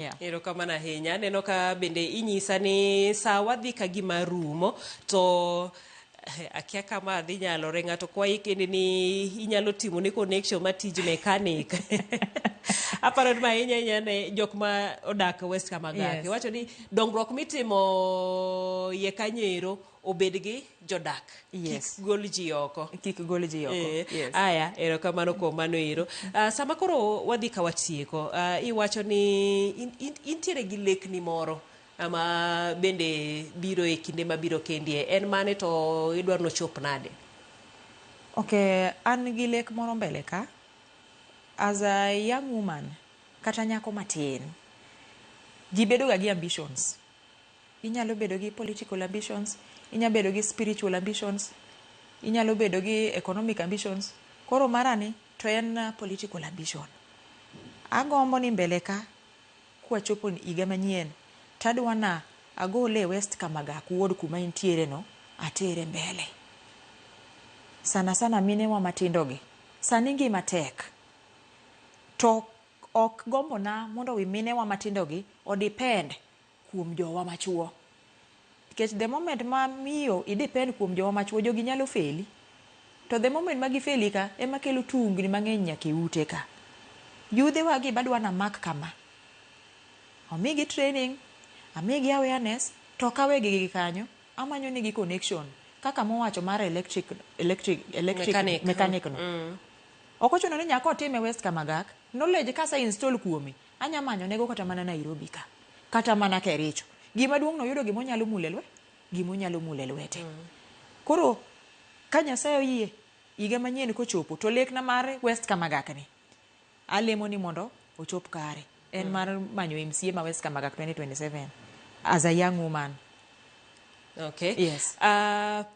Yeah. Erokamano ahinya. Aneno ka bende inyisa ni sa wadhi ka gima rumo to akia kama dhi nyalore. Ng'ato kwayi kende ni inyalo timo ne connection mar tij mechanic. Aparo ni ma ahinya ahinya ne jok ma odak West Kamagak. Iwacho ni dongruok mitimo iye kanyo ero obed gi jodak. Kik gol ji oko. Kik gol ji oko. Yes. Aya, erokamano kuom mano ero. Sama koro wadhi ka watieko, iwacho ni intiere gi lekni moro ma bende biro e kinde mabiro kendie. En mane to idwaro nochop nade? Okay, an gi lek moro mbele ka. As a young woman, kata nyako matin, ji bedo ga gi ambitions. Inyalo bedo gi political ambitions, inyalo bedo gi spiritual ambitions, inyalo bedo gi economic ambitions. Koro marani to en political ambition. Agombo ni mbele ka kwachopo higa manyien tadwa na agole West Kamagak ward kuma entiere no atere mbele. Sana sana minewa matindo gi sani ngima tek to ok gombona mondo wi minewa matindo gi o depend kuom jowa machuo. Nikech the moment ma miyo i depend kuom jowa machuo, jogi nyalo feli. To the moment ma gifeli ka, ema kelo tungni mang'eny nyaka e ute ka. Yudhe wa gi badwa namak kama. Omigi training, amigi awareness, to ok awegi gi kanyo, amanyo negi connection. Kaka mowacho mar electric mechanic, mechanic no. Ok ochuno ni nyaka otime West Kamagak, knowledge kase install kuome, anya manyo nego kata mana Nairobi ka, kata mana Kericho. Gima duong' no yudo gima onyalo mulo e lwe, gima onyalo mulo e lwete. Koro ka Nyasaye oyie, higa manyien kochopo, to lekna mar West Kamagak ni, alemo ni mondo ochop kare. En mar manyo MCA ma West Kamagak 2027 as a young woman. Okay. Yes. Penj